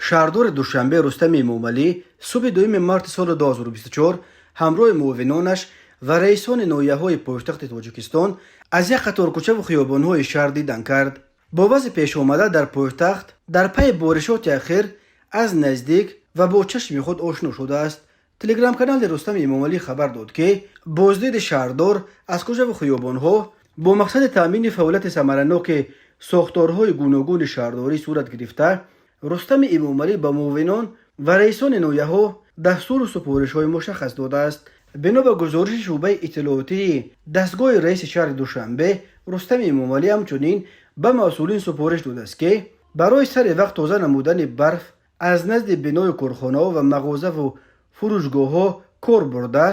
Шаҳрдори Душанбе Рустами Эмомалӣ субҳи 2 марти соли 2024 ҳамроҳи муовинонаш ва раисони ноҳияҳои пойтахти Тоҷикистон аз як қатор кӯчаву хиёбонҳои шаҳр дидан кард. Бо вазъи пешомада дар пойтахт дар пайи боришоти ахир аз наздик ва бо чашми худ ошно шудааст. Телеграм-канали Рустами Эмомалӣ хабар дод, ки боздиди шаҳрдор аз кӯчаву хиёбонҳо бо мақсади таъмини фаъолияти самараноки сохторҳои гуногуни шаҳрдорӣ сурат гирифта, Рустами Эмомалӣ ба муовинон ва раисони ноҳияҳо дастуру супоришҳои мушаххас додааст. Бино ба гузориши шӯъбаи иттилоотии дастгоҳи раиси шаҳри Душанбе, Рустами Эмомалӣ ҳамчунин ба масъулин супориш додааст, ки барои сари вақт тоза намудани барф аз назди биною корхонаҳо ва мағозаву фурӯшгоҳҳо кор бурда,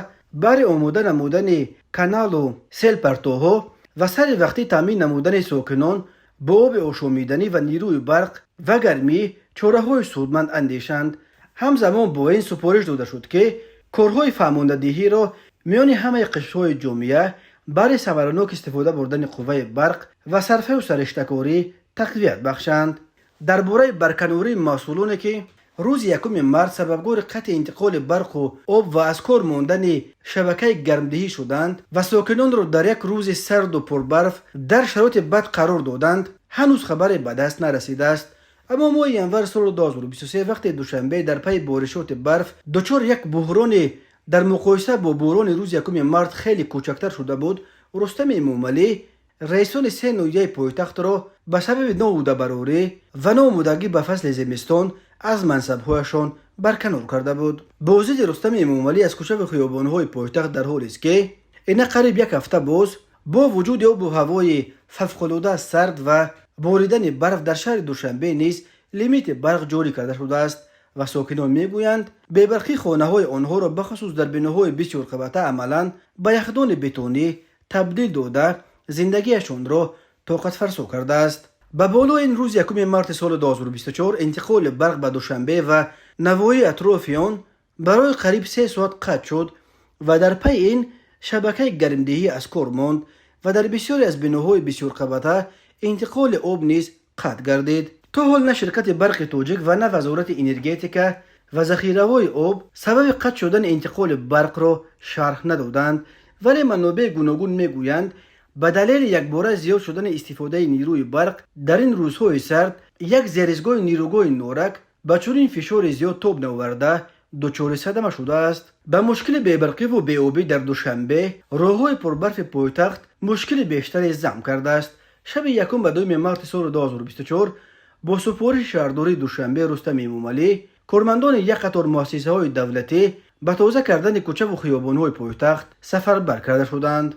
баҳри омода намудани каналу селпартоҳо ва сари вақтӣ таъмин намудани сокинон бо оби ошомиданӣ ва нерӯи барқ ва гармӣ чораҳои судманд андешанд. Ҳамзамон бо ин супориш дода шуд, ки корҳои фаҳмондадиҳиро миёни ҳамаи қишрҳои ҷомеа баҳри самаранок истифода бурдани қувваи барқ ва сарфаю сариштакорӣ тақвият бахшанд. Дар бораи барканории масъулоне, ки рӯзи 1 март сабабгори қатъи интиқоли барқу об ва аз кор мондани шабакаи гармдиҳӣ шуданд ва сокинонро дар як рӯзи сарду пурбарф дар шароити бад қарор доданд, ҳанӯз хабаре ба даст нарасидааст. Аммо моҳи январ соли 2023, вақте Душанбе дар пайи боришоти барф дучори як буҳроне дар муқоиса бо буҳрони рӯзи 1 март хеле кӯчактар шуда буд, Рустами Эмомалӣ раисони се ноҳияи пойтахтро ба сабаби ноуҳдабарорӣ ва ноомодагӣ ба фасли зимистон аз мансабҳояшон барканор карда буд. Боздиди Рустами Эмомалӣ аз кӯчаву хиёбонҳои пойтахт дар ҳолест, ки ина қариб як ҳафта боз бо вуҷуди обу ҳавои фавқулода сард ва боридани барф дар шаҳри Душанбе низ лимити барқ ҷорӣ карда шудааст ва сокинон мегӯянд, бебарқӣ хонаҳои онҳоро, бахусус дар биноҳои бисёрқабата, амалан ба яхдони бетонӣ табдил дода, зиндагиашонро тоқатфарсо кардааст. Ба болои ин, рӯзи 1 марти соли 2024 интиқоли барқ ба Душанбе ва навоҳии атрофи он барои қариб 3 соат қатъ шуд ва дар пайи ин шабакаи гармдиҳӣ аз кор монд ва дар бисёре аз биноҳои бисёрқабата интиқоли об низ қатъ гардид. То ҳол на ширкати Барқи Тоҷик ва на Вазорати энергетика ва захираҳои об сабаби қатъ шудани интиқоли барқро шарҳ надоданд, вале манобеи гуногун мегӯянд, ба далели якбора зиёд шудани истифодаи нерӯи барқ дар ин рӯзҳои сард як зеризгоҳи нерӯгоҳи Норак ба чунин фишори зиёд тоб наоварда, дучори садама шудааст. Ба мушкили бебарқиву беобӣ дар Душанбе роҳҳои пурбарфи пойтахт мушкили бештаре зам кардааст. Шаби 1 ба 2 марти соли 2024 бо супориши шаҳрдории Душанбе Рустами Эмомалӣ кормандони як қатор муассисаҳои давлатӣ ба тоза кардани кӯчаву хиёбонҳои пойтахт сафарбар карда шуданд.